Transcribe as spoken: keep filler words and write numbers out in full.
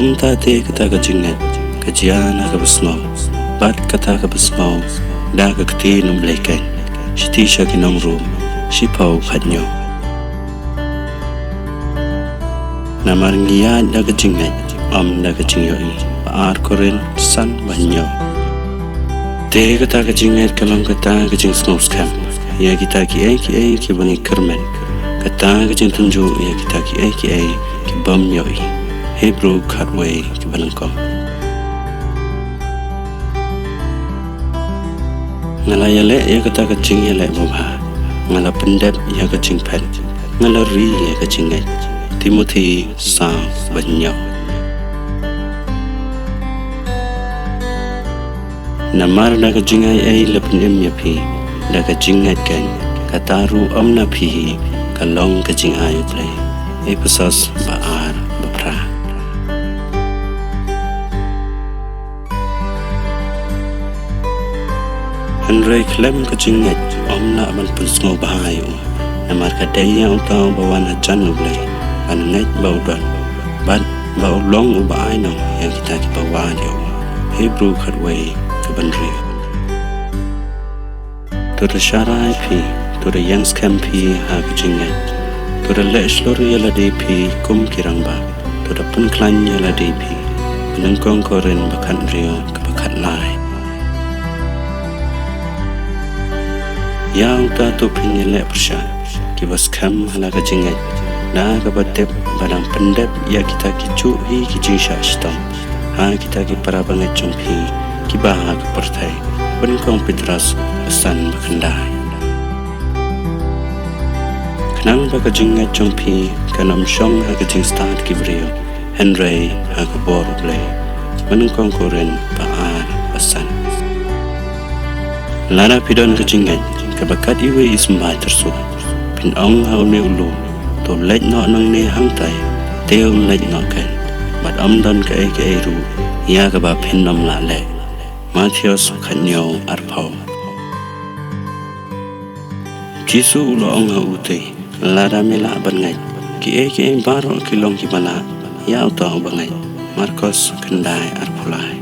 Kumta te kata ka jingngeit ka jia na kaba sngew, bad kata kaba sngew da ka ktien U Blei keiñ, shiti sha ki nong Rom shiphew khatñiew. Namar ngi ïaid da ka jingngeit, ym da ka jingïohi. Ba ar Korinth san ba hynñiew. Te kata ka jingngeit ka long kata ka jingsngewskhem ïa kita kiei kiei kiba ngi kyrmen, kata ka jingtynjuh ïa kita kiei kiei ki bym ïohi. Hebru khatwei, kiba nyngkong. Nga la ïaleh ïa kata ka jingïaleh babha, nga la pyndep ïa ka jingphet, nga la ri ïa ka jingngeit. Timothi saw ba hynñiew. Namar da ka jingai ei la pynim ïa phi, da ka jingngeit keiñ, kata ruh ym na phi hi, ka long ka jingai U Blei. Ephesos ba ar ba phra. Hynrei khlem ka jingngeit ym lah ban pynsngewbha ïa u, namar ka dei ïa uta uba wan hajan U Blei ban ngeit ba u don, bad ba u long uba ai nong ïa kita kiba wad ïa u. Hebru khatwei, kaba hynriew. To da sharai phi, to da ïeng skhem phi ha ka jingngeit, to da leh shlur ïa lade phi kum ki rangbah, to da pynkhlaiñ ïa lade phi. Ba nyngkong Korinth ba khathynriew, kaba khatlai. Ïa uta to phin ïaleh pyrshah, kiba skhem ha la ka jingngeit, da kaba tip ba dang pyndep ïa kita ki juh hi ki jingshah shitom ha kita ki para bangeit jong phi kiba ha ka pyrthei. Ba nyngkong Petros ba san ba khyndai. Khnang ba ka jingngeit jong phi kan ym shong ha ka jingstad ki briew, hynrei ha ka bor U Blei. Ba nyngkong Korinth ba ar ba san. Lada phi don ka jingngeit kaba kat iwei i symbai tyrso, phin ong ha une u lum, to leit noh nangne hangtai, te un leit noh keiñ, bad ym don kaei kaei ruh ïa kaba phin ym lah leh. Mathaios khathynñiew arphew. Jisu u la ong ha u te, lada me lah ban ngeit, kiei kiei baroh ki long kiba lah ïa uta uba ngeit. Markos khyndai arphew lai.